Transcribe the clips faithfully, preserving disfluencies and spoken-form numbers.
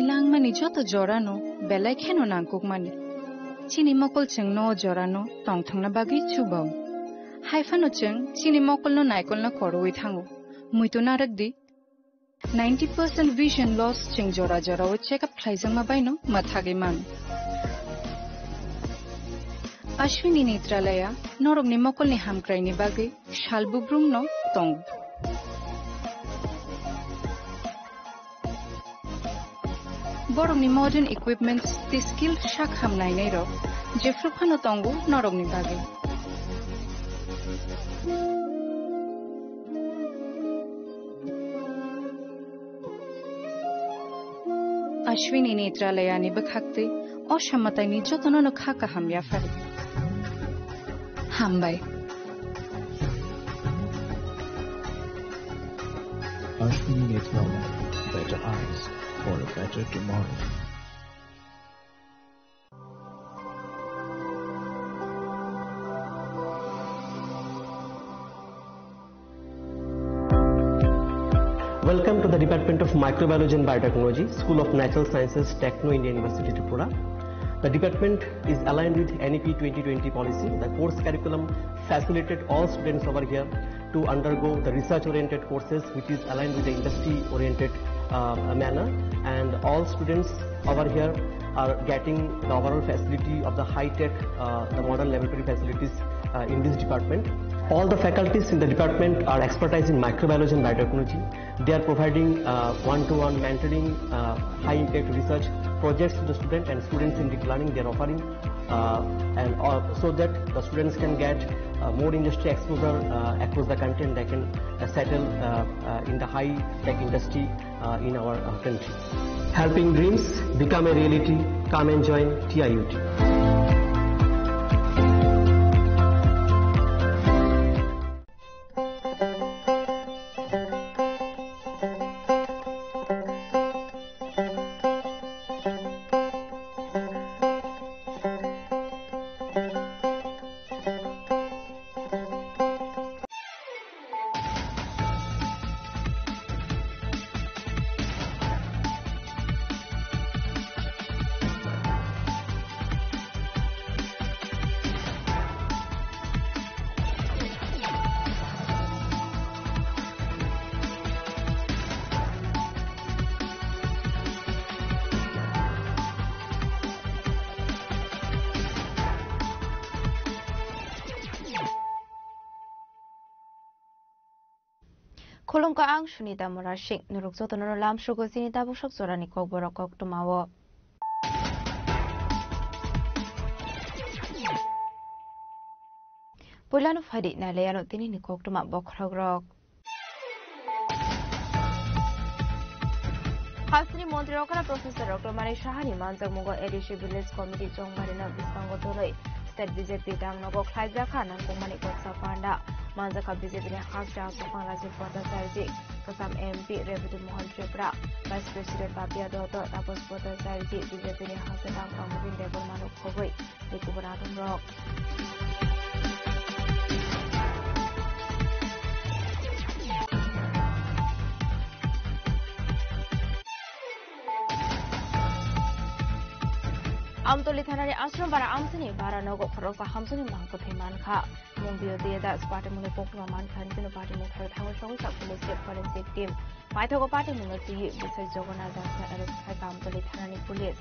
Nangmani joto jorano belai kheno nangkukmani. Chini mokol chwngno o jorano tongthokna bagwi chubao. Haiphano chwng chini mokolno naikolna korwi thango. Muitu narwk di. Ninety percent vision loss chwng jora jorao check up khlaijakma baino mwthagwi mano. Ashwini Netralaya norokni mokolni hamkraini bagwi sal bubrumno tongo. Borokni modern equipments tei skill sak ham nainairok jephru phano tongo norokni bagwi. Ashwini Netralayani bwkhaktwi o samataini jotonono kha kaham yaphari. Hambai. Ashwini Netralaya, better eyes for a better tomorrow. Welcome to the Department of Microbiology and Biotechnology, School of Natural Sciences, Techno India University, Tripura. The department is aligned with N E P twenty twenty policy. The course curriculum facilitated all students over here to undergo the research-oriented courses, which is aligned with the industry-oriented, uh, manner. And all students over here are getting the overall facility of the high-tech, uh, the modern laboratory facilities, uh, in this department. All the faculties in the department are expertise in microbiology and biotechnology. They are providing, uh, one-to-one mentoring, uh, high-impact research projects to the student, and students in deep learning, they are offering, uh, and, uh, so that the students can get, uh, more industry exposure, uh, across the country, and they can, uh, settle, uh, uh, in the high-tech industry, uh, in our, uh, country. Helping dreams become a reality. Come and join T I U T. Khulumkha, ang Sunita Murasing. Norok jotono lamsugo chini tabuk sok jorani kokborok koktwmao. Puilano phaidi nailaiano tinini koktwma bokhorokrok. Hasteni montri okra Professor Doctor Manik Sahani manjakmungo A D C Village Committee chongbarino bwskango tonwi State B J P dangnogo khlaijak kha nangkukmani koksa panda. Manjakha B J P ni hakcha Aswk Rajiv Bhattacharya ji, kwcham M P Rebati Mohan Tripura, Vice President Babia Dutta, Tapas Bhattacharya ji, B J P ni hakcha Dangka Mubin Debbarma no khogwi tei kubun adongrok. Amtoli thanani Ashram Bara amchini bara nogo khoroksa hamsuni mangkwthwi mankha. Mung Biyotiya Das party mungni koktwma mankha, hwnwi kheno party mung thaio thangwi sogwi sa police tei forensic team. Paithago party mungno twiwi bwsai Jogona Dasno arrest khaikha Amtoli thanani police.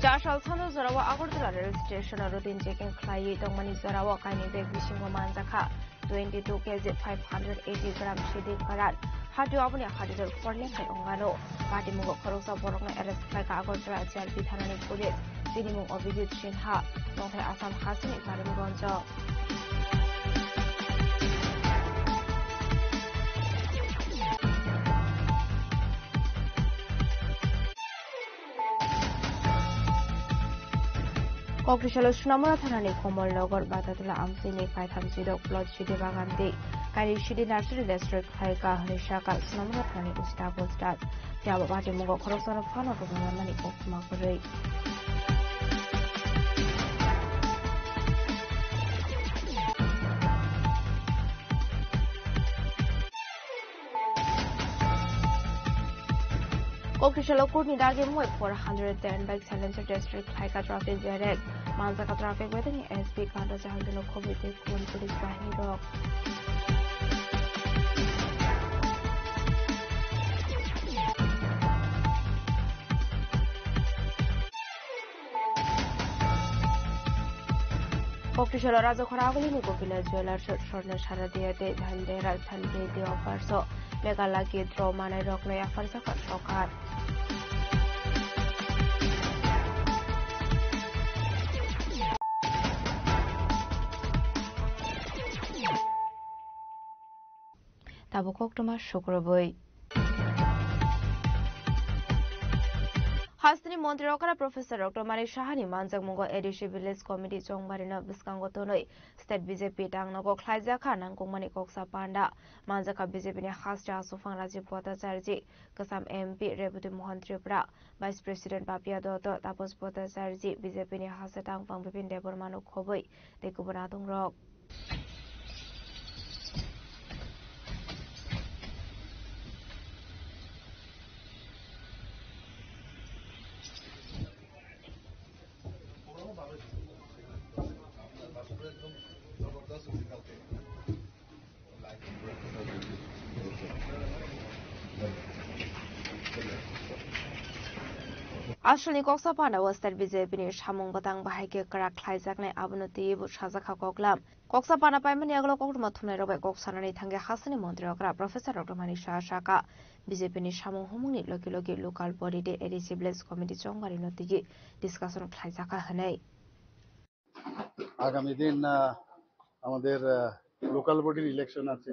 Chasal sano jorao Agartala rail station o routine checking khlaiwi tongmani jorao kainwi bag bisingo manjakha twenty two K G five hundred eighty gram sidi karat. Hatio aboni hatidor khorni khai ongano. Patimungo khoroksa borokno arrest khlaikha Agartala J R P thanani police. Bini mung Abhijit Sinha, tongthai Assam hasini Karimganj. Kokrisalo Sunamura thanani Komolnagar Batatula amchini kaitham chidok plot sidi bagan tei kaini sidi nursery destroy khlaika hwnwi sakha Sunamura thanani usta postat. Phiya bo patimungo khoroksano phano rwngna mani koktwma kwrwi. Koktisalo kurni dagi moi four hundred ten bai Silencer district khlaika traffic jeret. Manjaka traffic bai tini S P Kanta Jahangirno khobwi tei kun police bahini rok. Koktisalo Rajakhora agulini Gopinath Jewellers, Swarna Saradia tei Dhanteras, Dhanteras tei offer so Meghalaya ki draw manai rokno yapharjakha sokar. Tabuk koktwma sukrubwi. Hasteni montri okra Professor Doctor Manik Sahani manjakmungo A D C Village Committee chongbarino bwskango tonwi State B J P tangnogo khlaijakha nangkukmani koksa panda. Manjakha B J P ni haste Aswk Phang Rajiv Bhattacharjee, Kwcham M P Rebati Mohan Tripura, Vice President Papiya Dutta, Tapas Bhattacharjee, B J P ni haste tangphang Bipin Debbarma no khobwi tei kubun atongrok. Aswkni koksa panda o State B J P ni samung bwtang bahai khe kwrak khlaijaknai, abono twiwi bo sajakha koklam. Koksa panda paimani yagulo koktwma thumnairok bai kok sanani thangwi hasteni montri okra Professor Doctor Manik Saha sakha, B J P ni samung humungni logi logi local body tei A D C Village Committee chongbarino twiwi discussion khlaijakha hwnwi. আগামী দিন, আহ, আমাদের, আহ, লোকাল বডির ইলেকশন আছে,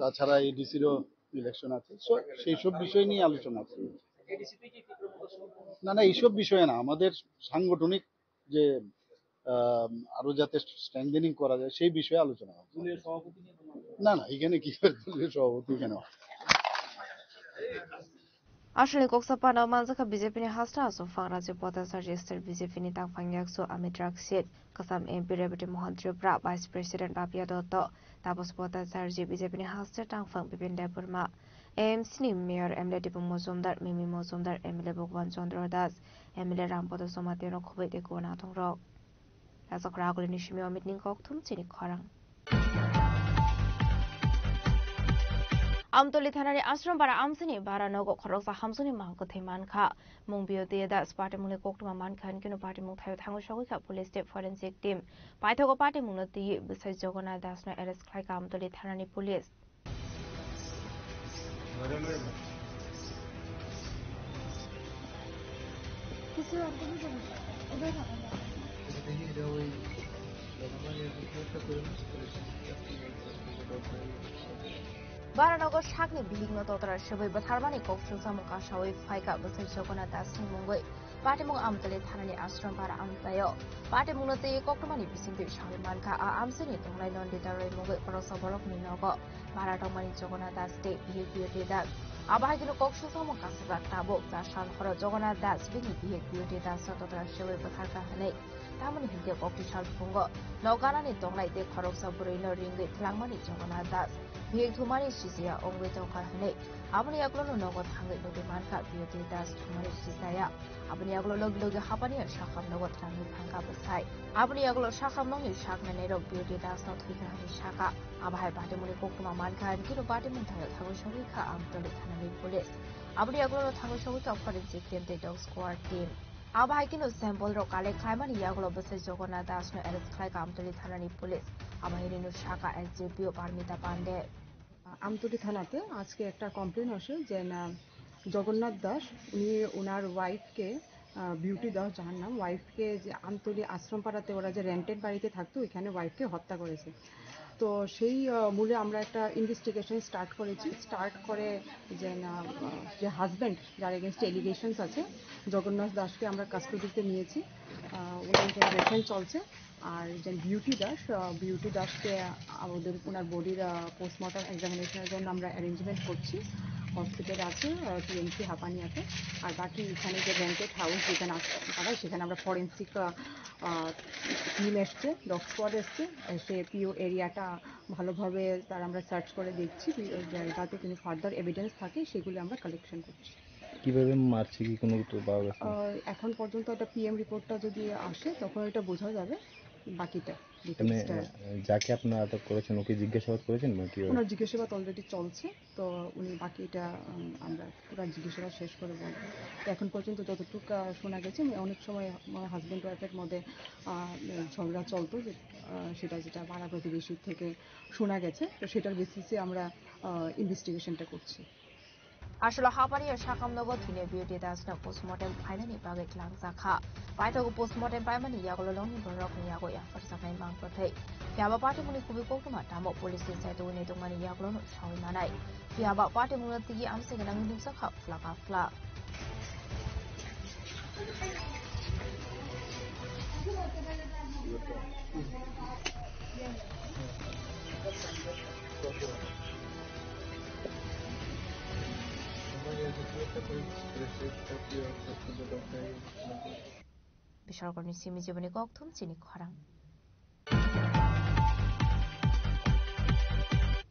তাছাড়া এডিসিরও ইলেকশন আছে। সো সেই সব বিষয় নিয়ে আলোচনা আছে। না, না, এইসব বিষয়ে না, আমাদের সাংগঠনিক যে, আহ, আরো যাতে স্ট্রেংথেনিং করা যায়, সেই বিষয়ে আলোচনা হচ্ছে। না, না, এখানে কি করে দলীয় সভাপতি এখানে হয়? Aswkni koksa panda o manjakha B J P ni haste Aswk Phang Rajiv Bhattacharjee, State B J P ni tangphang yaksu Amit Rakshit, Kwcham M P Rebati Mohan Tripura, Vice President Papiya Dutta, Tapas Bhattacharjee, B J P ni haste tangphang Bipin Debbarma, A M C ni Mayor M L A Dipuk Mojumdar, Mimi Mojumdar, M L A Bhagwan Chandra Das, M L A Rampada Jamatia no khobwi tei kubun atongrok. Rajakhora agulini simi Amit ni kokthum chini khorang. Amtoli thanani Ashram para amsini bara nogo khoroksa hamsuni mang kwthwi mankha. Mung Biyoti Das patimungni koktwma mankha, hinkhe no patimung thaio thangwi sogwi kha police tei forensic team. Paithago patimungno twiwi bwsai Jagannath Das no arrest khlaikha Amtoli thanani police. Baranogo sakni bihikno totra sebwi bwtharmani kok sujamung kasawi phaikha bwsai Jagannath Dasni mungwi. Patimung Amtali thanani Ashram para amtaio. Patimungno tei koktwmani bisingtwi sawi mankha, a amchaini tongnai Nandita Roy mungwi khoroksa borokni nogo bara tongmani Jagannath Das tei bihik Biyoti Das. Abo hai kheno kok sujamung kasijak tabuk ta sal horo Jagannath Das bini bihik Biyoti Das no totra sebwi bwtharkha hwnwi. Tamoni hinkhe kokti sal phungo nok ganani tongnai tei khoroksa bwrwino ringwi twlangmani Jagannath Das bihik thumani sijaya wngwi tongkha hwnwi aboni yagulono nogo thangwi nugwi mankha Biyoti Das thumani sijaya. Aboni yagulo logi logi hapani sakham nogo twlangwi thangkha bwsai. Aboni yagulo sakham nokni saknainairok Biyoti Das no thwikha hwnwi sakha. Abo hai patimungni koktwma mankha, hinkhe no patimung thaio thangwi sogwi kha Amtali thanani police. Aboni yagulono thangwi sogwi kha forensic team tei dog squad team. Abo hai kheno sample rok collect khlaimani yagulo bwsai Jagannath Das no arrest khlaikha Amtali thanani police. Abo hai rino sakha S D P O Parmita Pande. Amtali থানাতে আজকে একটা কমপ্লেন আসে যে না, জগন্নাথ দাস, উনি ওনার ওয়াইফকে, আহ, বিউটি দাস যার নাম, ওয়াইফকে যে আমতলী আশ্রমপাড়াতে ওরা যে রেন্টেড বাড়িতে থাকতো, ওইখানে ওয়াইফকে হত্যা করেছে। তো সেই, আহ, মূলে আমরা একটা ইনভেস্টিগেশন স্টার্ট করেছি। স্টার্ট করে যে না, আহ, যে হাজব্যান্ড, যার এগেনস্টে এলিগেশনস আছে, জগন্নাথ দাসকে আমরা কাস্টডিতে নিয়েছি। আহ, ওনার ইন্টারোগেশন চলছে। আর যে বিউটি দাস, আহ, বিউটি দাসকে আমাদের ওনার বডির, আহ, পোস্টমর্টম এক্সামিনেশনের জন্য আমরা অ্যারেঞ্জমেন্ট করছি। হসপিটাল আছে, আহ, টিএমসি হাপানিয়াতে। আর বাকি এখানে যে রেন্টেড হাউস যেখানে আছে তারা, সেখানে আমরা ফরেন্সিক, আহ, আহ, টিম এসছে, ডগ স্কোয়াড এসছে, এসে পিও এরিয়াটা ভালোভাবে তার আমরা সার্চ করে দেখছি, যাতে কোনো ফার্দার এভিডেন্স থাকে সেগুলি আমরা কালেকশন করছি। কিভাবে মারছে কি কোনো কিছু পাওয়া গেছে? আহ, এখন পর্যন্ত একটা পিএম রিপোর্টটা যদি আসে, তখন এটা বোঝা যাবে বাকিটা, মানে, ডিটেইলসটা। আহ, যাকে আপনারা আটক করেছেন, ওকে জিজ্ঞাসাবাদ করেছেন বা কিভাবে? ওনার জিজ্ঞাসাবাদ অলরেডি চলছে, তো উনি বাকিটা, উম, আমরা পুরা জিজ্ঞাসাবাদ শেষ করে বলবো। তো এখন পর্যন্ত যতটুকু, আহ, শোনা গেছে, মানে, অনেক সময়, মানে, হাজব্যান্ড ওয়াইফের মধ্যে, আহ, ঝগড়া চলতো, যে, আহ, সেটা যেটা পাড়া প্রতিবেশী থেকে শোনা গেছে, তো সেটার বেসিসে আমরা, আহ, ইনভেস্টিগেশনটা করছি। Aswla hapari ya sakam nogo thwinai Beauty Das no postmortem khlainani bagwi tlangjak kha. Paithago postmortem paimani yagulo longni borokni yago yapharjaknai mangkwthwi. Phiya ba patimungni kubui koktwma tamo police ni side o wngwi tongmani yagulo no sawi manai. Phiya ba patimungno tigi amchai gwnangwi nukjak kha phlak a phlak. Bishalkorni simi jiboni kokthum chini khorang.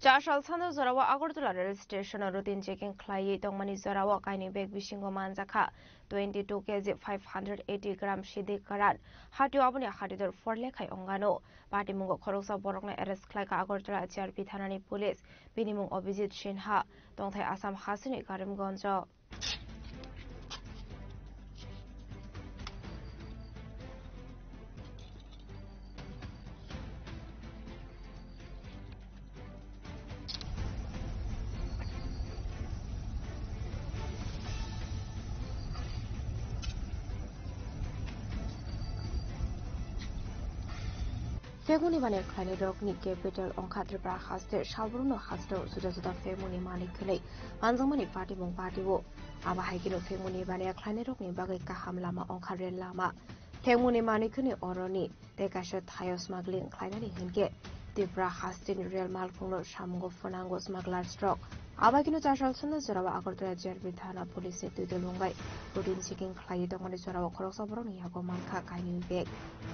Chasal sano jorao Agartala rail station o routine checking khlaiwi tongmani jorao kainwi bag bisingo manjakha twenty two K G five hundred eighty gram sidi karan. Hatio aboni hatidor forlekhai ongano. Patimungo khoroksa borokno arrest khlaikha Agartala G R P thanani police. Bini mung Abhijit Sinha, tongthai Assam hasteni Karimganjo. Phegmungni manwi khlainai rokni capital wngkha Tripura haste, salbrumno hasteo juda juda phegmungni manwi khwnwi manjakmani patimung patio. Abo hai kheno phegmungni manwi khlainai rokni bagwi kaham lama wngkha rel lama. Phegmungni manwi khwnwi oroni tei kaisa thaio smuggling khlainani hinkhe Tripura hasteni rel malkhungno samungo phwnango smugglers rok. Abo hai kheno chasal sano jorao Agartala G R P thana police ni twi dol wngwi routine checking khlaiwi tongmani jorao khoroksa borokni yago mankha kainwi bag.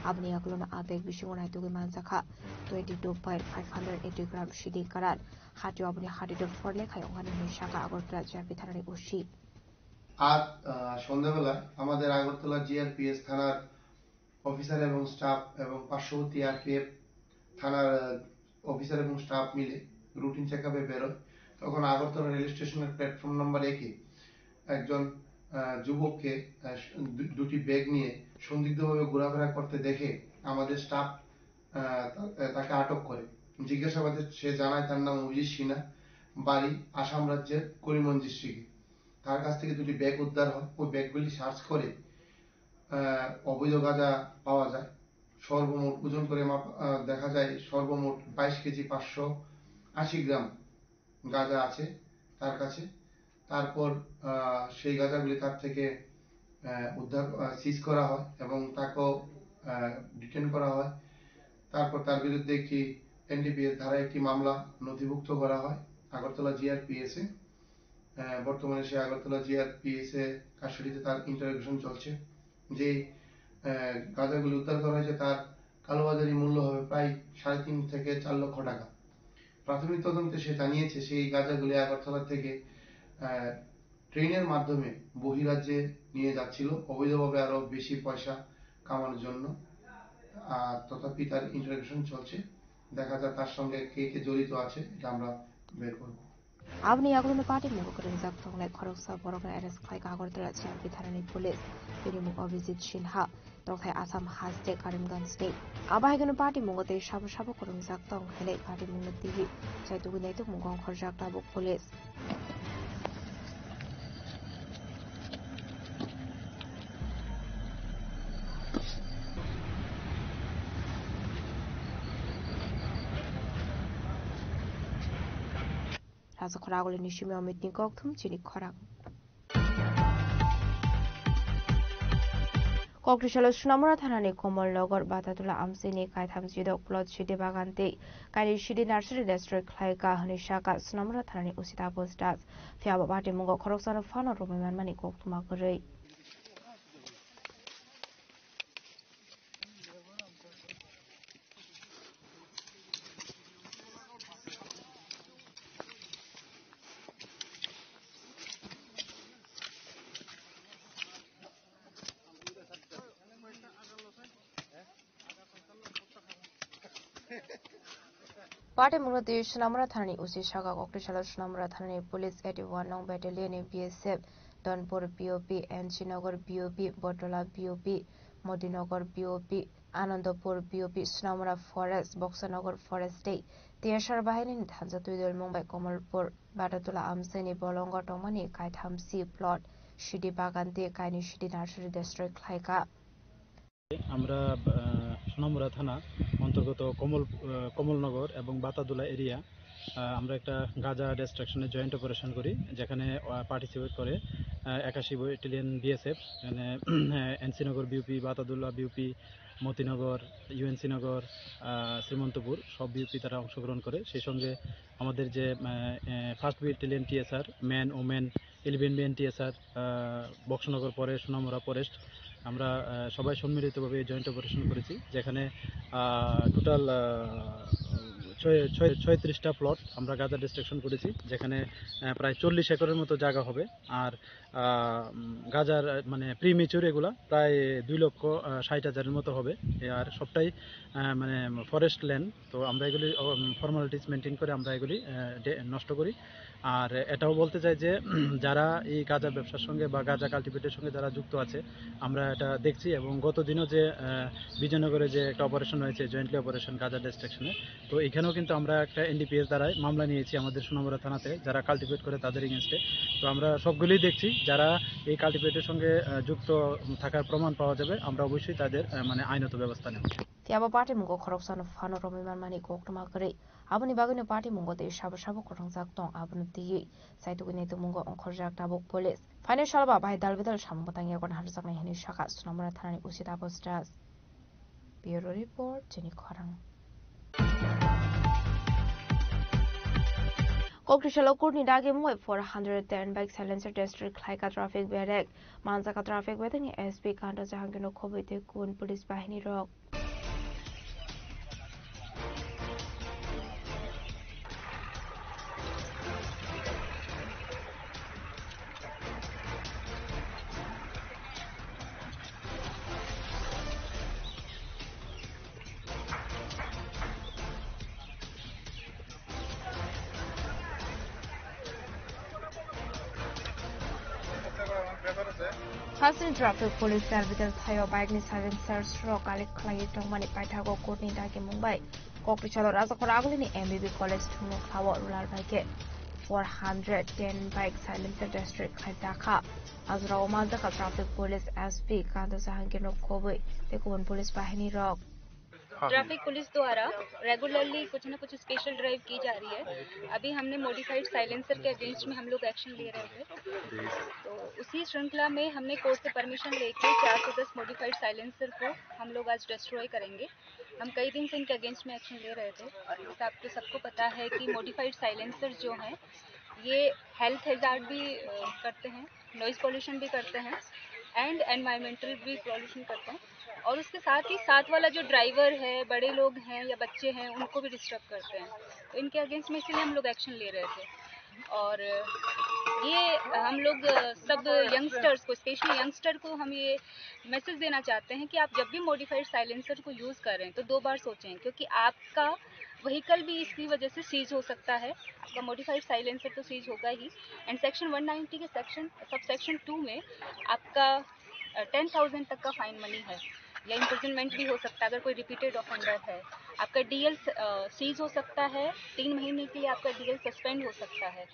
Aboni yagulono a bag bisingo naitugwi manjakha twenty two point five hundred eighty gram sidi karan. Hatio aboni hatito forlekhai ongani hinwi sakha Agartala G R P thanani O C. আজ, আহ, সন্ধ্যাবেলায় আমাদের আগরতলা জিআরপিএস থানার অফিসার এবং স্টাফ এবং পার্শ্ববর্তী আরপিএফ থানার, আহ, অফিসার এবং স্টাফ মিলে রুটিন চেকআপে বেরোয়। তখন আগরতলা রেল স্টেশনের প্ল্যাটফর্ম নম্বর একে একজন, আহ, যুবককে, আহ, দু-, দুটি ব্যাগ নিয়ে সন্দিগ্ধভাবে ঘোরাফেরা করতে দেখে আমাদের স্টাফ, আহ, তা-, তাকে আটক করে। জিজ্ঞাসাবাদে সে জানায় তার নাম অভিজিৎ সিনহা, বাড়ি আসাম রাজ্যের করিমগঞ্জ ডিস্ট্রিক্টে। তার কাছ থেকে দুটি ব্যাগ উদ্ধার হয়। ওই ব্যাগগুলি সার্চ করে, আহ, অবৈধ গাঁজা পাওয়া যায়। সর্বমোট ওজন করে মাপ-, আহ, দেখা যায় সর্বমোট বাইশ কেজি পাঁচশো আশি গ্রাম গাঁজা আছে তার কাছে। তারপর, আহ, সেই গাঁজাগুলি তার থেকে, আহ, উদ্ধার, আহ, সিজ করা হয় এবং তাকেও, আহ, ডিটেন করা হয়। তারপর তার বিরুদ্ধে একটি এনডিপিএস ধারা একটি মামলা নথিভুক্ত করা হয় আগরতলা জিআরপিএস এ। আহ, বর্তমানে সে আগরতলা জিআরপিএস এ কাস্টডিতে তার ইন্টারোগেশন চলছে। যে, আহ, গাঁজাগুলি উদ্ধার করা হয়েছে তার কালোবাজারি মূল্য হবে প্রায় সাড়ে তিন থেকে চার লক্ষ টাকা। প্রাথমিক তদন্তে সে জানিয়েছে সেই গাঁজাগুলি আগরতলা থেকে, আহ, ট্রেনের মাধ্যমে বহিরাজ্যে নিয়ে যাচ্ছিল অবৈধভাবে আরও বেশি পয়সা কামানোর জন্য। আর তথাপি তার ইন্টারোগেশন চলছে, দেখা যাক তার সঙ্গে কে কে জড়িত আছে, এটা আমরা বের করব। Aboni yagulono patimung kwrwngjak tongnai khoroksa borokno arrest khlaikha Agartala G R P thanani police. Bini mung Abhijit Sinha, tongthai Assam haste Karimganj ni. Abo hai kheno patimungo tei sabo sabo kwrwngjak tong hinwi patimungno twiwi chaitugwi naitukmung ongkhorjak tabuk police. Rajakhor Aguli ni simi Amit ni kokthum chini khorang. Kokrisalo Sunamura thanani Komolnagar Batatula amchini kaitham jidok plot sidi bagan tei kaini sidi nursery destroy khlaika hwnwi saka Sunamura thanani O C Taposh Das. Phiya bo patimungo khoroksano phano romwi manmani koktwma kwrwi. Patimung no twi Sonamura thanani O C saka kokti salo Sonamura thanani police eighty one nong battalion ni B S F, Donpur P O P, N C Nagar P O P, Botola P O P, Modinagar P O P, Anandapur P O P, Sonamura Forest, Boksanagar Forest tei T S R bahini ni thansa twi dol mung bai Komolpur Batatula amchaini bolongo tongmani kaitham C plot, sidi bagan tei kainwi sidi nursery destroy khlaikha. আমরা আহ, সোনামুড়া থানা অন্তর্গত কমল আহ, কমলনগর এবং বাতাদুলা এরিয়া। আহ, আমরা একটা গাজা ডিস্ট্রাকশনে joint operation করি, যেখানে পার্টিসিপেট করে আহ, একাশি ব্যাটালিয়ন বিএসএফ, এখানে NC Nagar BOP, Batadula BOP, Matinagar, UNC Nagar, আহ, শ্রীমন্তপুর, সব বিউপি তারা অংশগ্রহণ করে। সেই সঙ্গে আমাদের যে first battalion TSR, man, women, eleven BN TSR, Boxanagar পরে সোনামুড়া ফরেস্ট, আমরা আহ, সবাই সম্মিলিতভাবে জয়েন্ট অপারেশন করেছি, যেখানে টোটাল ছয় ছয় ছয়ত্রিশটা প্লট আমরা গাজা ডিস্ট্রাকশন করেছি, যেখানে আহ, প্রায় চল্লিশ একরের মতো জায়গা হবে। আর আহ, উম, গাজার আহ, মানে প্রিমেচুর এগুলা প্রায় দুই লক্ষ আহ, ষাট হাজারের মতো হবে। এ আর সবটাই আহ, মানে ফরেস্ট ল্যান্ড। তো আমরা এগুলি ফর্মালিটিস মেনটেন করে আমরা এগুলি আহ, ডে- নষ্ট করি। আর এটাও বলতে চাই যে যারা এই গাঁজা ব্যবসার সঙ্গে বা গাঁজা কাল্টিভেটের সঙ্গে যারা যুক্ত আছে, আমরা এটা দেখছি। এবং গত দিনও যে আহ, বিজয়নগরে যে একটা অপারেশন হয়েছে, জয়েন্টলি অপারেশন গাঁজা ডিস্ট্রাকশনে, তো এখানেও কিন্তু আমরা একটা এনডিপিএস দ্বারাই মামলা নিয়েছি আমাদের সোনামুড়া থানাতে, যারা কাল্টিভেট করে তাদের এগেনস্টে। তো আমরা সবগুলোই দেখছি, যারা এই কাল্টিভেটের সঙ্গে আহ, যুক্ত থাকার প্রমাণ পাওয়া যাবে, আমরা অবশ্যই তাদের আহ, মানে আইনত ব্যবস্থা নেব। Tei abo patimungo khoroksano phano romwi manmani koktwma kwrwi. Aboni bagwino patimungo tei sabo sabo kwrwngjak tong, abono twiwi saitugwi naitugmungo ongkhorjak tabuk police. Phainai salba bahai dalbidal samung bwtang yago naharjaknai hwnwi sakha Sonamura thanani O C Taposh Das. Bureau Report, Chini Khorang. Koktisalo kurni dagi mungwi four hundred ten bike silencer destroy khlaikha traffic berek. Manjakha traffic bedekni S P Kanto Jahangirno khobwi tei kubun police bahini rok. Hasteni traffic police service thaio bike ni silencer rok collect khlaiwi tongmani paithago kurni dagi mungbai. Koktisalo Rajakhor agulini M B B college thwngno khlao rural bai khe four hundred ten bike silencer destroy khlaijakha. Ajrao manjakha traffic police S P Kanto Jahangirno khobwi tei kubun police bahini rok. Traffic police द्वारा रेगुलरली कुछ ना कुछ special drive की जा रही है। अभी हमने मॉडिफाइड साइलेंसर के अगेंस्ट में हम लोग एक्शन ले रहे थे, तो उसी श्रृंखला में हमने कोर्ट से परमिशन लेके चार सौ दस मॉडिफाइड साइलेंसर को हम लोग आज डिस्ट्रॉय करेंगे। हम कई दिन से इनके अगेंस्ट में एक्शन ले रहे थे। जैसे आपको सबको पता है कि मॉडिफाइड साइलेंसर जो हैं, ये हेल्थ हैजार्ड भी अ, करते हैं, नॉइज पॉल्यूशन भी करते हैं एंड एनवायरमेंटल भी पॉल्यूशन करते हैं। और उसके साथ ही साथ वाला जो ड्राइवर है, बड़े लोग हैं या बच्चे हैं, उनको भी डिस्टर्ब करते हैं। तो इनके अगेंस्ट में इसीलिए हम लोग एक्शन ले रहे थे। और ये हम लोग अ, सब यंगस्टर्स को, स्पेशली यंगस्टर को हम ये मैसेज देना चाहते हैं कि आप जब भी मॉडिफाइड साइलेंसर को यूज़ करें तो दो बार सोचें, क्योंकि आपका व्हीकल भी इसकी वजह से सीज हो सकता है। आपका मॉडिफाइड साइलेंसर तो सीज होगा ही, एंड सेक्शन वन नाइंटी के सेक्शन, सब सेक्शन टू में आपका टेन थाउजेंड तक का फाइन मनी है या इम्प्रिजनमेंट भी हो सकता है अगर कोई रिपीटेड ऑफेंडर है। आपका डीएल सीज हो सकता है, तीन महीने के लिए आपका डीएल सस्पेंड हो सकता है।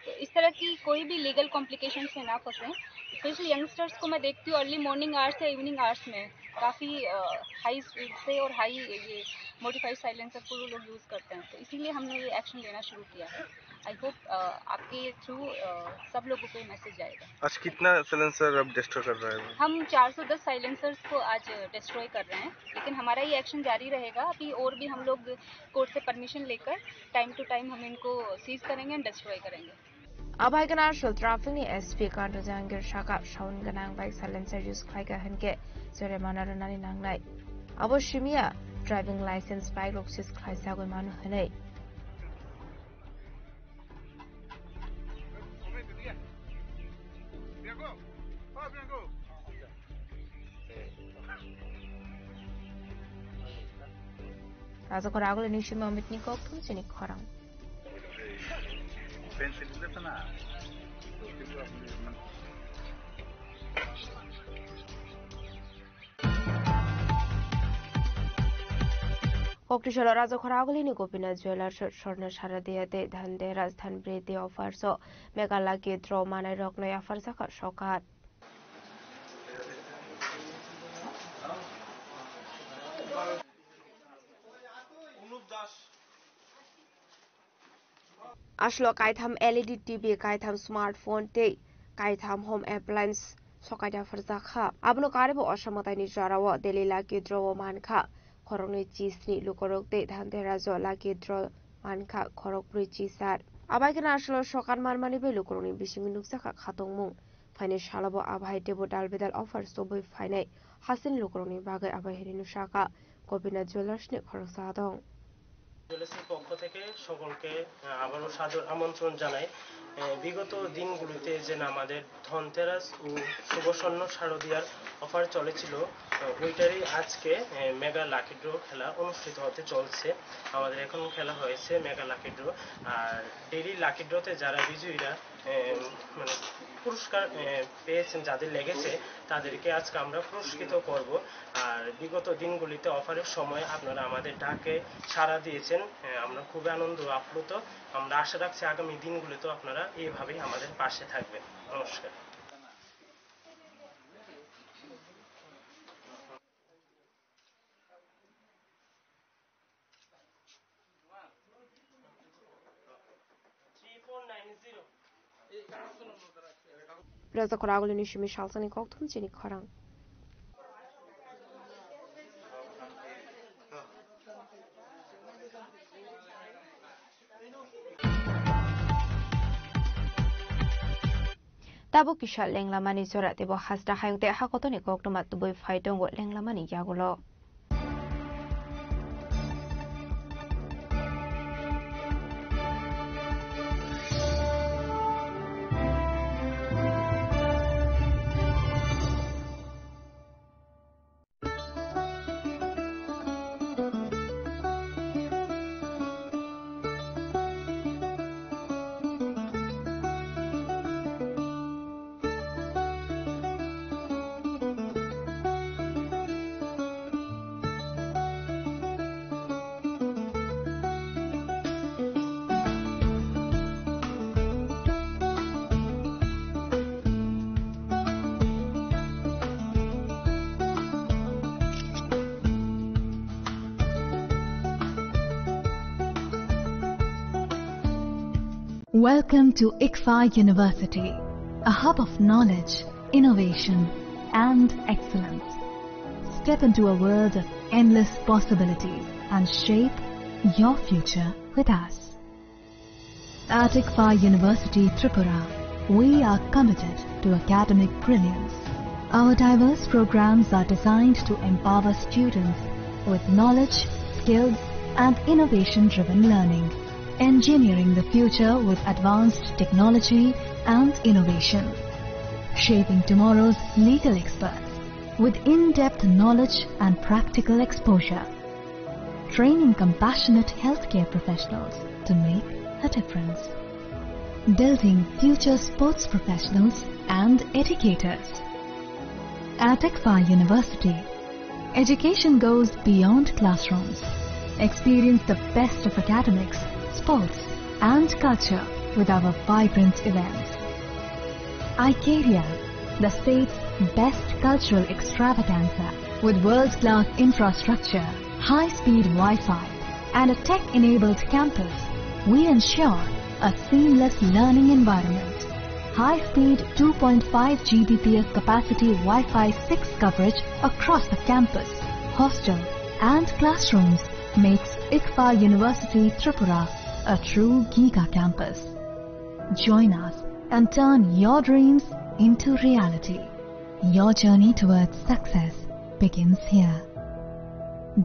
तो इस तरह की कोई भी लीगल कॉम्प्लिकेशन में ना फंसें। स्पेशली यंगस्टर्स को मैं देखती हूँ, अर्ली मॉर्निंग आवर्स या इवनिंग आवर्स में काफ़ी हाई स्पीड से और हाई ये मॉडिफाइड साइलेंसर को वो लोग यूज़ करते हैं। तो इसीलिए हमने ये एक्शन लेना शुरू किया है। आई होप आपके थ्रू सब लोगों को ये मैसेज जाएगा। आज कितना साइलेंसर अब डिस्ट्रॉय कर रहे हैं? हम चार सौ दस साइलेंसर्स को आज डिस्ट्रॉय कर रहे हैं, लेकिन हमारा ये एक्शन जारी रहेगा। अभी और भी हम लोग कोर्ट से परमिशन लेकर टाइम टू टाइम हम इनको सीज करेंगे एंड डिस्ट्रॉय करेंगे। Abai gana Arshal traffic ni S P Kanto Jahangir saka sound gwnang bike silencer use khlaika hinkhe jorimana rwnani nangnai. Abo simiya driving license bike rok seize khlaisagwi mano hinwi. Rajakhor agulini simi Amit ni kok thum chini khorang. Koktisolo Rajakhor agulini Gopinath Jewellers, Swarna Sharadiya tei Dhanteras, Dhanpriti offers o Mega Lucky Draw manai rokno yapharjakha sokat. Aslo kaitham L E D T V, kaitham smartphone tei kaitham home appliance sokaina pharjakha. Abono karibo osamataini jorao daily lucky draw o mankha khoroknwi chisni lukorok tei Dhanteras o lucky draw mankha khorokbrwi chisar. Abaikhe aslo sokat manmani bai lukorokni bisingo nukjakha khatungmung. Phainai salobo abai teibo dal bedal offer sobwi phainai hasin lukurokni bagwi abai hinwi nusakha Gopinath Jewellers ni khoroksa adong. জুয়েলার্সের পক্ষ থেকে সকলকে, আহ, আবারও সাদর আমন্ত্রণ জানাই। আহ, বিগত দিনগুলিতে যে আমাদের ধনতেরাস ও শুভ স্বর্ণ শারদিয়ার অফার চলেছিল, আহ, ওইটারই আজকে, আহ, মেগা লাকি ড্র খেলা অনুষ্ঠিত হতে চলছে। আমাদের এখন খেলা হয়েছে মেগা লাকি ড্র। আর ডেইলি লাকি ড্রতে যারা বিজয়ীরা এ, মানে, পুরস্কার, এ, পেয়েছেন, যাদের লেগেছে, তাদেরকে আজকে আমরা পুরস্কৃত করব। আর বিগত দিনগুলিতে অফারের সময় আপনারা আমাদের ডাকে সাড়া দিয়েছেন, এ, আমরা খুবই আনন্দ আপ্লুত। আমরা আশা রাখছি আগামী দিনগুলিতেও আপনারা এইভাবেই আমাদের পাশে থাকবেন। নমস্কার। Rajakhor agulini simi salsani kokthum chini khorang. Tabuk kisa lenglamani jora teibo hasta hayung tei hakotorni koktwma tubui phai tongo lenglamani yagulo. Welcome to ICFAI University, a hub of knowledge, innovation, and excellence. Step into a world of endless possibilities and shape your future with us. At ICFAI University Tripura, we are committed to academic brilliance. Our diverse programs are designed to empower students with knowledge, skills, and innovation-driven learning. Engineering the future with advanced technology and innovation. Shaping tomorrow's legal experts with in-depth knowledge and practical exposure. Training compassionate healthcare professionals to make a difference. Building future sports professionals and educators. At ICFAI University, education goes beyond classrooms. Experience the best of academics, sports, and culture with our vibrant events. Icaria, the state's best cultural extravaganza, with world-class infrastructure, high-speed Wi-Fi, and a tech-enabled campus, we ensure a seamless learning environment. High-speed two point five G B P S capacity Wi-Fi six coverage across the campus, hostel, and classrooms makes ICFAI University Tripura a true giga campus. Join us and turn your dreams into reality. Your journey towards success begins here.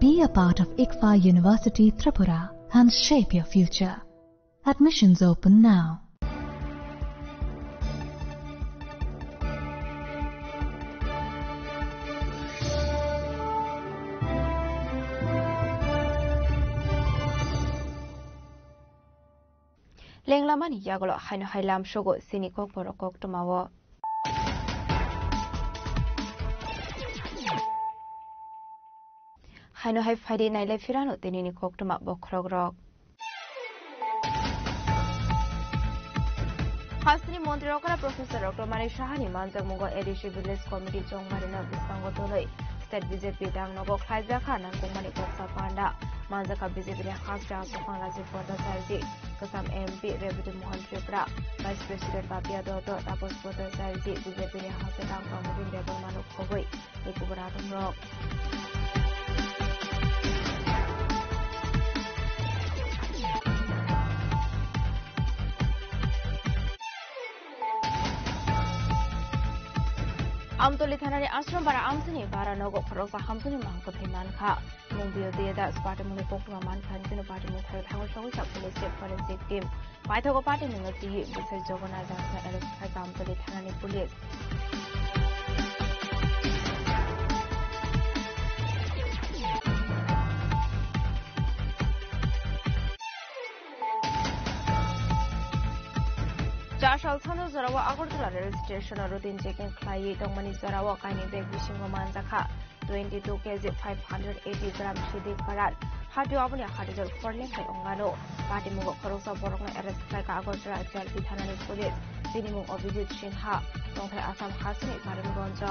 Be a part of ICFAI University Tripura and shape your future. Admissions open now. Tamani yagulo haino hai lam sugo chini kokborok koktwmao. Haino hai phaidi nailai phirano tinini koktwma bokhorokrok. Hasteni montri okra Professor Doctor Manik Sahani manjakmungo A D C Village Committee chongmarino bwskango twnwi State B J P dangnogo khlaijakha nangkukmani koksa panda. Manjakha B J P ni hasteni aswk Bangladesh Bhattacharjee, kwcham M P Rebati Mohan Tripura, Vice President Papiya Dotto, Taposh Bhattacharjee, B J P ni hasteni tangkha Mudin Debbarma no khobwi. Ni kubun adongrok. Amtoli thanani Ashram bara amsini bara nogo khoroksa hamsini mangkwthwi mankha. Mung biyo diya das party mungni koktwma mankha, hwnwi party mung thangwi thangwi sogwi sa police check forensic team. Paithago party mungno twi bwsai Jogona Jasna arrest khai Amtoli thanani police. Chasal sano jorao Agartala rail station o routine checking khlaiwi tongmani jorao kainwi bag bisingo manjakha twenty two K G five hundred eighty gram sidi karar. Hatio aboni hatijak forleng hai ongano. Patimungo khoroksa borokno arrest khlaika Agartala H R P thanani police. Bini mung Abhijit Sinha, tongthai Assam hasini Karimganj.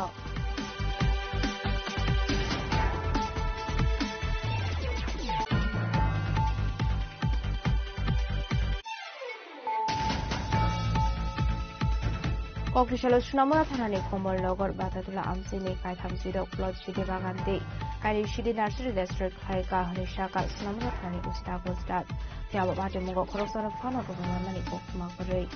Kokthwisalo Sunamura thanani Komolnagar Batatula amchini kaitham chidok plot sidi bagan tei kainwi sidi nursery register khlai ka hwnwi saka Sunamura thanani usi Dagos Dat. Phiya bo patimungo khoroksano phano rwmani koktwma kwrwi.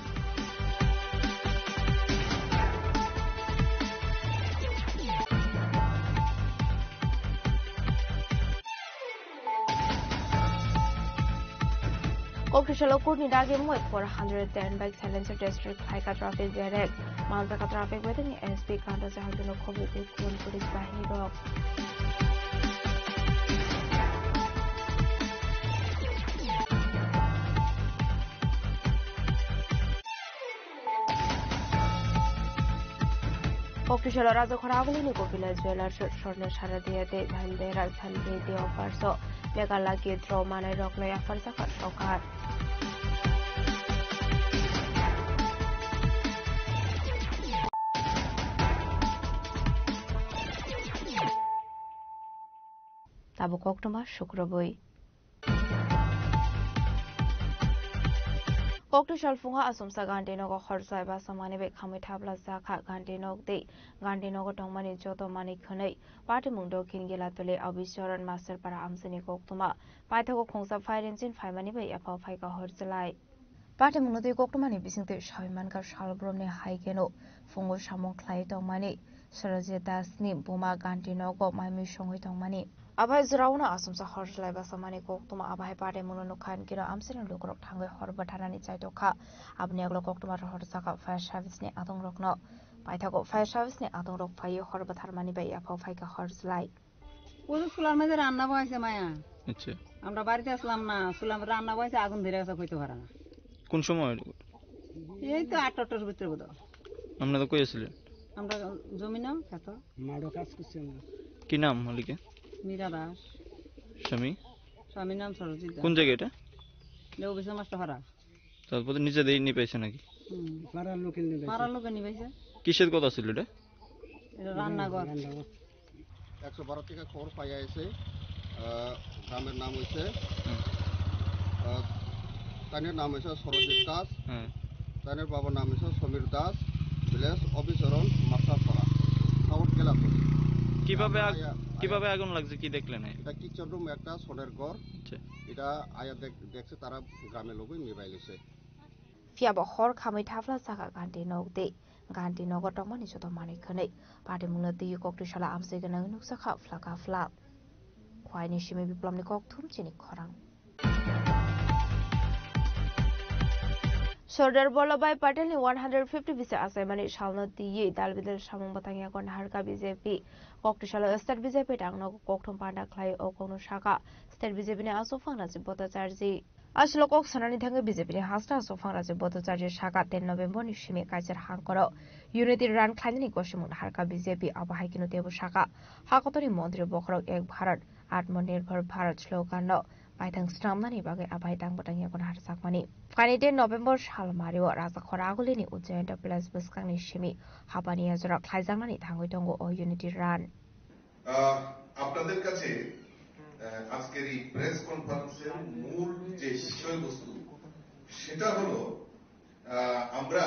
Kokthwisalo kurni dagi mui four hundred ten bai silencer test khlaika traffic barrier. Manjaka traffic barrier ni S P Kanta Jahangir no khobwi tei kun police bahini rok. Kokthwisalo Rajakhora Agulini Gopinath Jewellers, Swarna Saradia tei Bhandera Santi tei Offers o Mega Lucky Draw manai rokno yapharjakha sorkar. Tabuk koktwma sukrubwi. Kokthwisal phungo achomsa Gandhinagar hor chwlai basa manwi bai khamwi thapla jakha Gandhinagar tei Gandhinagar tongmani joto manwi khwnwi. Patimung Dokhin Gelatuli Abhicharan Masterpara amchini koktwma. Paithago khungsa firing chin phaimani bai yaphao phaika hor chwlai. Patimungno twi koktwmani bisingtwi sawi mankha salbrumni hai kheno phungo samung khlai tongmani Sarojit Dasni buma Gandhinagar maimui songwi tongmani. Abai jwraono achomsa hor chwlai basa mani koktwma abai patimungno nukha hinkhe no amchaini lukurok thangwi hor bwtharnani chaitokha. Aboni yagulo koktwma rohor jakha fire service ni adongrokno. Paithago fire service ni adongrok phaiwi hor bwtharmani bai yaphao phaikha hor chwlai. O to sular maze ranna boyse maya. আচ্ছা। আমরা বাড়িতে আসলাম না, সুলার মাঝে রান্না বসে, আগুন ধরে গেছে, কইতে পারে না। কোন সময়? এই তো আটটা, আটটার ভিতরে বোধহয়। আপনারা কই আছিলেন? আমরা জমি না, খেত। মাঠে কাজ করছি আমরা। কি নাম মালিকের? মীরা দাস। স্বামী? স্বামীর নাম সরজিৎ দাস। কোন জায়গা এটা? লেবু বিশাল মাছটা হারা। তারপরে নিজেদেরই নিবাইছে নাকি? হুম। পাড়ার লোকে নিবাইছে। পাড়ার লোকে নিবাইছে। কিসের কথা ছিল এটা? এটা রান্নাঘর। রান্নাঘর। একশো বারো থেকে খবর পাইয়া এসে, আহ, গ্রামের নাম হইছে, হুম। আহ, তাইনের নাম হইছে সরজিৎ দাস। হুম। তাইনের বাবার নাম হইছে সমীর দাস, ভিলেজ অবিচরণ, মাস্টারপাড়া, সাউথ গেলাপুর। কিভাবে আগ-, আয়া-, আয়া- কিভাবে আগুন লাগছে, কি দেখলেন? এটা কিচেন রুম, একটা সোনের ঘর। আচ্ছা। এটা আয়া দেখ-, দেখছে তারা গ্রামের লোকই নিবাই লিছে। Phiya bo hor khamwi thapla saka Gandhi nok tei Gandhi nogo tongmani joto manwi khwnwi. Patimungno twiwi koktwi sala amchwi gwnangwi nukjakha phlaka phlak. Khwaini simi Biplomni kokthum chini khorang. Sardar Vallabhbhai Patelni one hundred fifty bisi achaimani salno twiwi dal bidal samung bwtang yago naharkha B J P. Koktwi salo State B J P dangno kokthum panda khlai o kokno saka State B J P ni aswk phang Rajiv Bhattacharjee. Aswk kok sanani thangwi B J P ni hasta aswk phangra je Bhattacharya saka ten November ni simi kaichar hangkoro Unity Run khlainani gosimung naharkha B J P, abo hai kheno teibo saka hakotorni montri bokhorok Ek Bharat Atmanirbhar Bharat slogan no paithang swnamnani bagwi abai tang bwtang yago naharjakmani. Phaini ten November sal mario Raja Khoragulini Ujjayanta Palace bwskangni simi habani ajora khlaijaknani thangwi tongo o Unity Run. আহ, আপনাদের কাছে, আহ, আজকের এই প্রেস কনফারেন্সের মূল যে বিষয়বস্তু, সেটা হলো, আহ, আমরা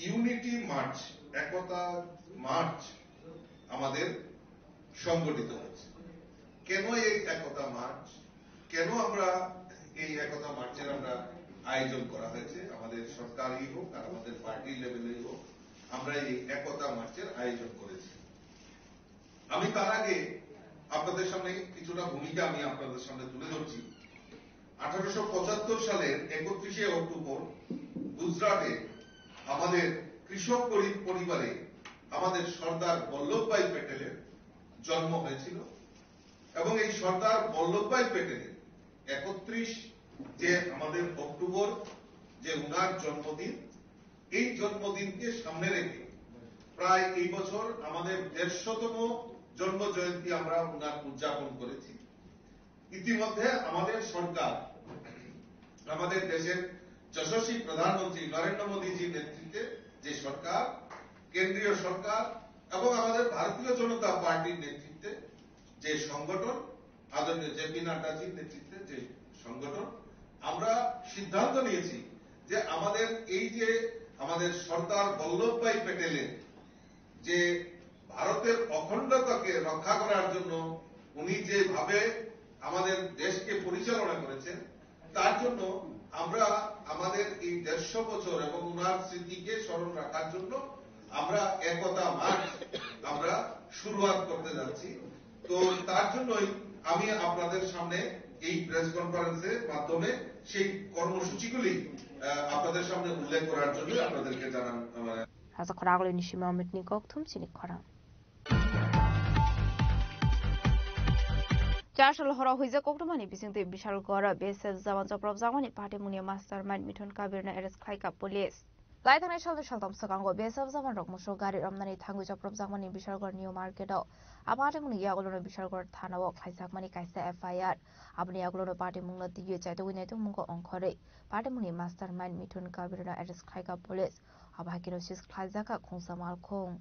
ইউনিটি মার্চ, একতা মার্চ আমাদের সংগঠিত হয়েছে। কেন এই একতা মার্চ? কেন আমরা এই একতা মার্চের আমরা আয়োজন করা হয়েছে? আমাদের সরকারই হোক আর আমাদের পার্টি লেভেলেই হোক, আমরা এই একতা মার্চের আয়োজন করেছি। আমি তার আগে আপনাদের সামনে কিছুটা ভূমিকা আমি আপনাদের সামনে তুলে ধরছি। আঠারোশো পঁচাত্তর সালের একত্রিশে অক্টোবর গুজরাটে আমাদের কৃষক গরিব পরিবারে আমাদের সর্দার বল্লভভাই প্যাটেলের জন্ম হয়েছিল এবং এই সর্দার বল্লভভাই প্যাটেলের একত্রিশ যে আমাদের অক্টোবর, যে উনার জন্মদিন, এই জন্মদিনকে সামনে রেখে প্রায় এই বছর আমাদের দেড়শোতম জন্ম জয়ন্তী আমরা উনার উদযাপন করেছি। ইতিমধ্যে আমাদের সরকার, আমাদের দেশের যশস্বী প্রধানমন্ত্রী নরেন্দ্র মোদীজির নেতৃত্বে যে সরকার, কেন্দ্রীয় সরকার এবং আমাদের ভারতীয় জনতা পার্টির নেতৃত্বে যে সংগঠন, আদরণীয় জে পি নাড্ডাজির নেতৃত্বে যে সংগঠন, আমরা সিদ্ধান্ত নিয়েছি যে আমাদের এই যে আমাদের সর্দার বল্লভভাই প্যাটেলের যে ভারতের অখণ্ডতাকে রক্ষা করার জন্য উনি যেভাবে আমাদের দেশকে পরিচালনা করেছেন, তার জন্য আমরা আমাদের এই দেড়শো বছর এবং ওনার স্মৃতিকে স্মরণ রাখার জন্য আমরা একতা মার্চ আমরা শুরুয়াত করতে যাচ্ছি। তো তার জন্যই আমি আপনাদের সামনে এই প্রেস কনফারেন্সের মাধ্যমে সেই কর্মসূচিগুলি, আহ, আপনাদের সামনে উল্লেখ করার জন্য আপনাদেরকে জানান আমার Raja Khoragulini simi Amit ni kok thum chini khorang. Chasal horo huijak koktwmani bisingtwi Bishalgoro B S F jawan chopropjakmani patimungni mastermind Mithun Kabirno arrest khlaikha police. Laithangnai salni saltham swkango B S F jawanrok musuk gari romnani thangwi chopropjakmani Bishalgor New Market-o. A patimungni yagulono Bishalgor thana-o khlaijakmani kaisa F I R. Aboni yagulono patimungno twiwi chaitugwi naitugmungo ongkhorwi patimungni mastermind Mithun Kabirno arrest khlaikha police. Abo hai kheno seize khlaijakha khungsa malkhung.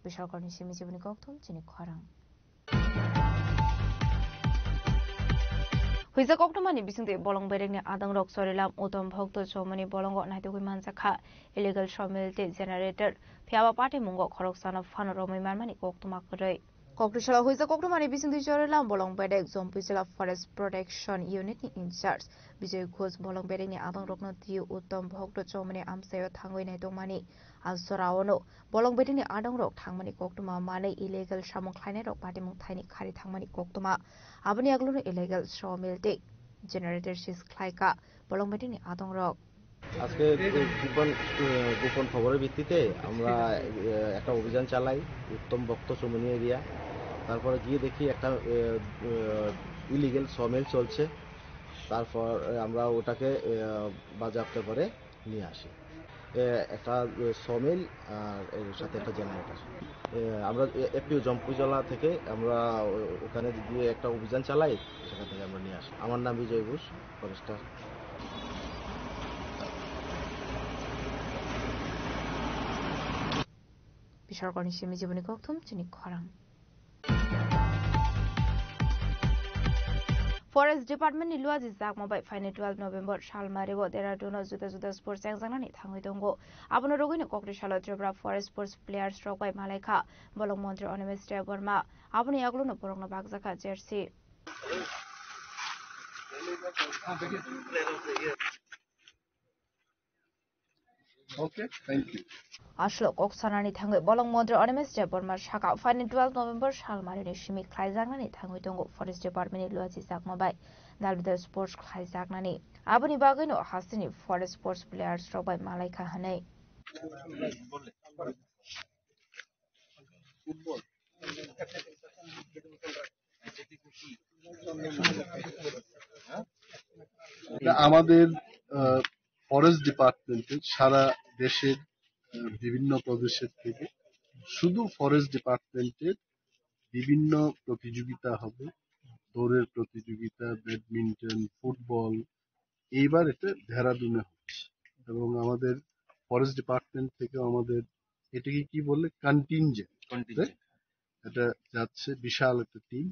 Bishalgorni simi jiboni kokthum chini khorang. Huijak koktwmani bisingtwi bolong berekni adongrok Chorilam Uttom Bhokto Chomoni bolongo naitugwi manjakha illegal sawmill tei generator, phiyaba patimungo khoroksano phano romwi manmani koktwma kwrwi. Kokri salo huijak koktwmani bisingtwi Chorilam bolong bedek Jampui Jila Forest Protection Unit ni in charge Bijoy Ghosh bolong bedekni adongrokno twiwi Uttom Bhokto Chomoni amchaio thangwi naitokmani. A joraono bolong bedekni adongrok thangmani koktwma manwi illegal samung khlainairok patimung thaini khari thangmani koktwma. Aboni yagulono illegal sawmill tei generator seize khlaikha bolong bedekni adongrok. আজকে গোপন, আহ, গোপন খবরের ভিত্তিতে আমরা, আহ, একটা অভিযান চালাই উত্তম ভক্ত চমুনি এরিয়া। তারপরে গিয়ে দেখি একটা, আহ, আহ, ইলিগেল সমিল চলছে। তারপর, আহ, আমরা ওটাকে, আহ, বাজেয়াপ্ত করে নিয়ে আসি। আহ, একটা, আহ, সমিল আর এর সাথে একটা জেনারেটর। আহ, আমরা এ-, এফপিও জম্পুইজলা থেকে আমরা ও-, ওখানে গিয়ে একটা অভিযান চালাই, সেখান থেকে আমরা নিয়ে আসি। আমার নাম বিজয় Ghosh. Forester. Bishalgorni simi jiboni kokthum chini khorang. Forest Department ni luaji jakma bai phaini twelve November salmario Dehradun o juda juda spor chengjaknani thangwi tongo. Abono rwgwino kokri salo Tripura Forest Force players rok bai malaikha bolong montri Animesh Debbarma. Aboni yagulono borokno bakjakha jersey. Okay, thank you. Aswk kok sanani thangwi bolong montri Animesh Debbarma saka phaini twelve November salmarini simi khlaijaknani thangwi tongo Forest Department ni luaji jakma bai. Dalbidal sports khlaijaknani. Aboni bagwino hasteni forest sports players rok bai malaikha hwnwi. এটা আমাদের ফরেস্ট ডিপার্টমেন্টের, সারা দেশের আহ, বিভিন্ন প্রদেশের থেকে শুধু ফরেস্ট ডিপার্টমেন্টের বিভিন্ন প্রতিযোগিতা হবে। দৌড়ের প্রতিযোগিতা, ব্যাডমিন্টন, ফুটবল, এইবার এটা দেহরাদুনে হচ্ছে। এবং আমাদের ফরেস্ট ডিপার্টমেন্ট থেকে আমাদের, এটাকে কি বললে, কন্টিনজেন্ট। এটা যাচ্ছে বিশাল একটা টিম,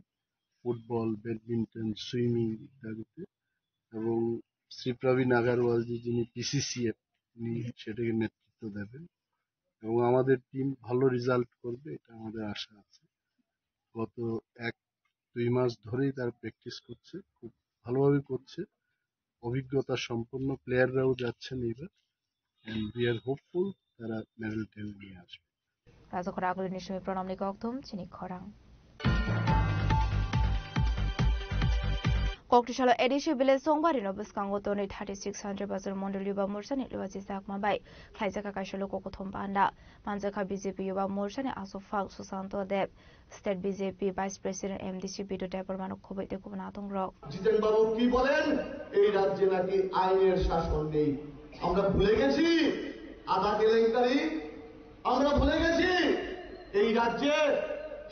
ফুটবল, ব্যাডমিন্টন, সুইমিং ইত্যাদিতে। এবং শ্রী প্রবীণ আগারওয়াল জি, যিনি পিসিসিএফ, উনি সেটাকে নেতৃত্ব দেবেন। এবং আমাদের টিম ভালো রেজাল্ট করবে, এটা আমাদের আশা আছে। গত এক দুই মাস ধরেই তারা প্র্যাকটিস করছে, খুব ভালোভাবে করছে। অভিজ্ঞতা সম্পন্ন প্লেয়াররাও যাচ্ছেন এবার। And we are hopeful তারা মেডেল টেনে নিয়ে আসবে। Rajakhor agulini simi pranamni kokthum chini khorang. Koktisalo A D C village Songbari no bwskango tonwi thirty six Sanjay Bazar Mondol Yuba Morcha ni Luaji Chakma bai khlaijak kaisa luku kuthum panda. Manjakha B J P Yuba Morcha ni Aswk Phal Susanto Deb, State B J P Vice President M D C Bidu Debbarma no khobwi tei kubun atong rok. জিতেন বাবু কি বলেন, এই রাজ্যে নাকি আইনের শাসন নেই। আমরা ভুলে গেছি আদা কেলেঙ্কারি, আমরা ভুলে গেছি এই রাজ্যে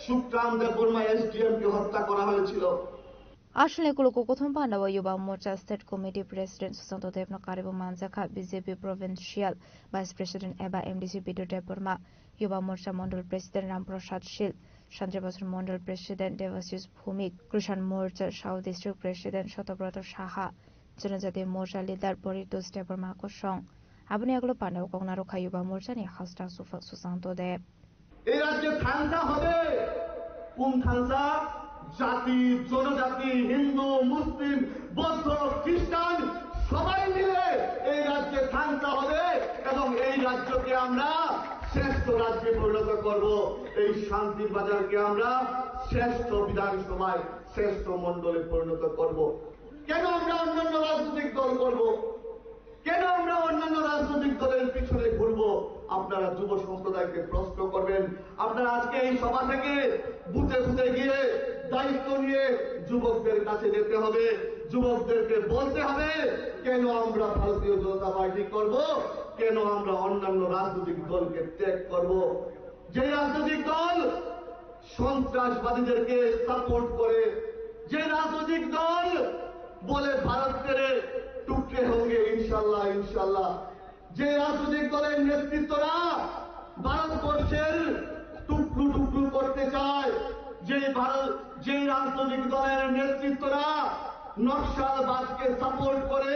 সুখরাম দেববর্মা এসডিএম কে হত্যা করা হয়েছিল। Aswkni kuluku kuthum pandao Yuba Morcha State Committee President Susanto Debno karibo manjakha B J P Provincial Vice President eba M D C Bidu Debbarma, Yuba Morcha Mondol President Ram Prasad Shil, Sanjay Bazar Mondol President Devashish Bhumik, Krishan Morcha South District President Shotobrata Saha, Janajati Morcha Leader Poritos Debbarma kosong. Aboni yagulo pandao koknarokha Yuba Morcha ni hasta Susanto Deb. এই রাজ্যে থাংসা হবে। কোন থাংসা? জাতি, জনজাতি, হিন্দু, মুসলিম, বৌদ্ধ, খ্রিস্টান সবাই মিলে এই রাজ্যে থাংসা হবে এবং এই রাজ্যকে আমরা শ্রেষ্ঠ রাজ্যে পরিণত করব। এই শান্তির বাজারকে আমরা শ্রেষ্ঠ বিধানসভায়, শ্রেষ্ঠ মণ্ডলে পরিণত করব। কেন আমরা অন্যান্য রাজনৈতিক দল করব? কেন আমরা অন্যান্য রাজনৈতিক দলের পিছনে ঘুরব? আপনারা যুব সম্প্রদায়কে প্রশ্ন করবেন। আপনারা আজকে এই সভা থেকে বুথে বুথে গিয়ে দায়িত্ব নিয়ে যুবকদের কাছে যেতে হবে, যুবকদেরকে বলতে হবে কেন আমরা ভারতীয় জনতা পার্টি করব, কেন আমরা অন্যান্য রাজনৈতিক দলকে ত্যাগ করব। যে রাজনৈতিক দল সন্ত্রাসবাদীদেরকে সাপোর্ট করে, যে রাজনৈতিক দল বলে ভারত তেরে টুকরে হোঙ্গে ইনশাল্লাহ, ইনশাল্লাহ, যে রাজনৈতিক দলের নেতৃত্বরা ভারতবর্ষের টুকরো টুকরো করতে চায়, যে ভারত, যে রাজনৈতিক দলের নেতৃত্বরা নকশালবাদকে সাপোর্ট করে,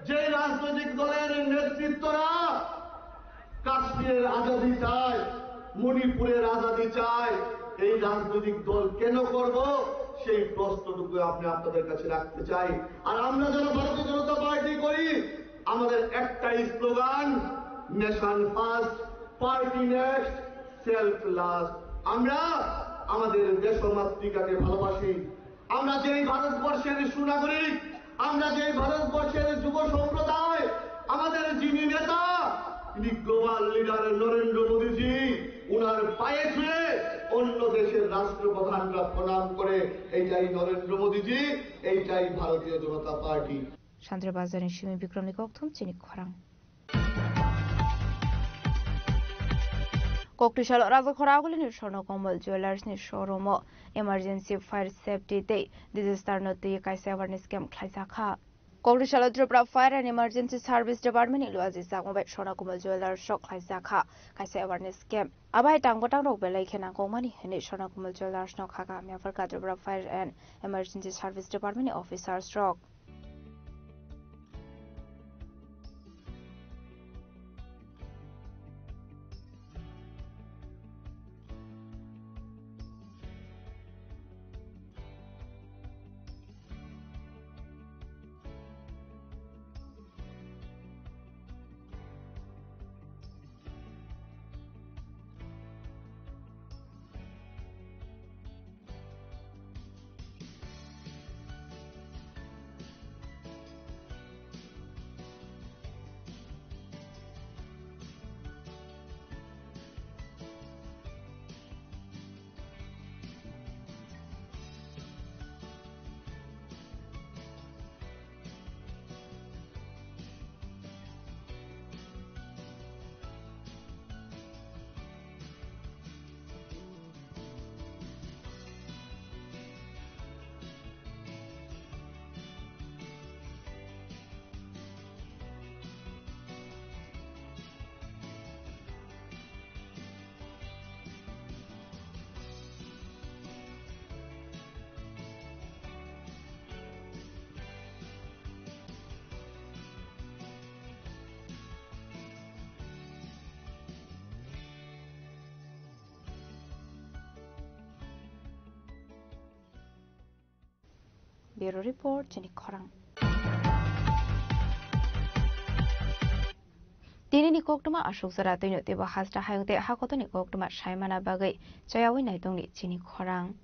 যে রাজনৈতিক দলের নেতৃত্বরা কাশ্মীরের আজাদি চায়, মণিপুরের আজাদি চায়, এই রাজনৈতিক দল কেন করব, সেই প্রশ্নটুকু আমি আপনাদের কাছে রাখতে চাই। আর আমরা যারা ভারতীয় জনতা পার্টি করি, আমাদের একটাই slogan, nation first, party next, self last. আমরা আমাদের দেশমাতৃকাকে ভালোবাসি। আমরা যেই ভারতবর্ষের সুনাগরিক, আমরা যেই ভারতবর্ষের যুব সম্প্রদায়, আমাদের যিনি নেতা, তিনি গ্লোবাল লিডার নরেন্দ্র মোদীজি। ওনার পায়ে ছুঁয়ে অন্য দেশের রাষ্ট্রপ্রধানরা প্রণাম করে, এইটাই নরেন্দ্র মোদীজি, এইটাই ভারতীয় জনতা party. Sanjay Bazar ni simi Bikramni kokthum chini khorang. Koktisalo Rajakhor agulini Swarna Kamal Jewellers ni showroom o emergency, fire safety tei disaster no twi kaisa awareness camp khlaijakha. Koktisalo Tripura Fire and Emergency Service Department ni Luaji Chakma bai Swarna Kamal Jewellers rok khlaijakha kaisa awareness camp. Abai tang bwtang rok belai khe nangkukmani hwnwi Swarna Kamal Jewellers no kha kahamya pharkha Tripura Fire and Emergency Service Department ni officers rok. Bureau Report, chini khorang. Tinini koktwma aswk jora twino teibo hasta hayung tei hakotoni koktwma saimana bagwi chayawi naitongni chini khorang.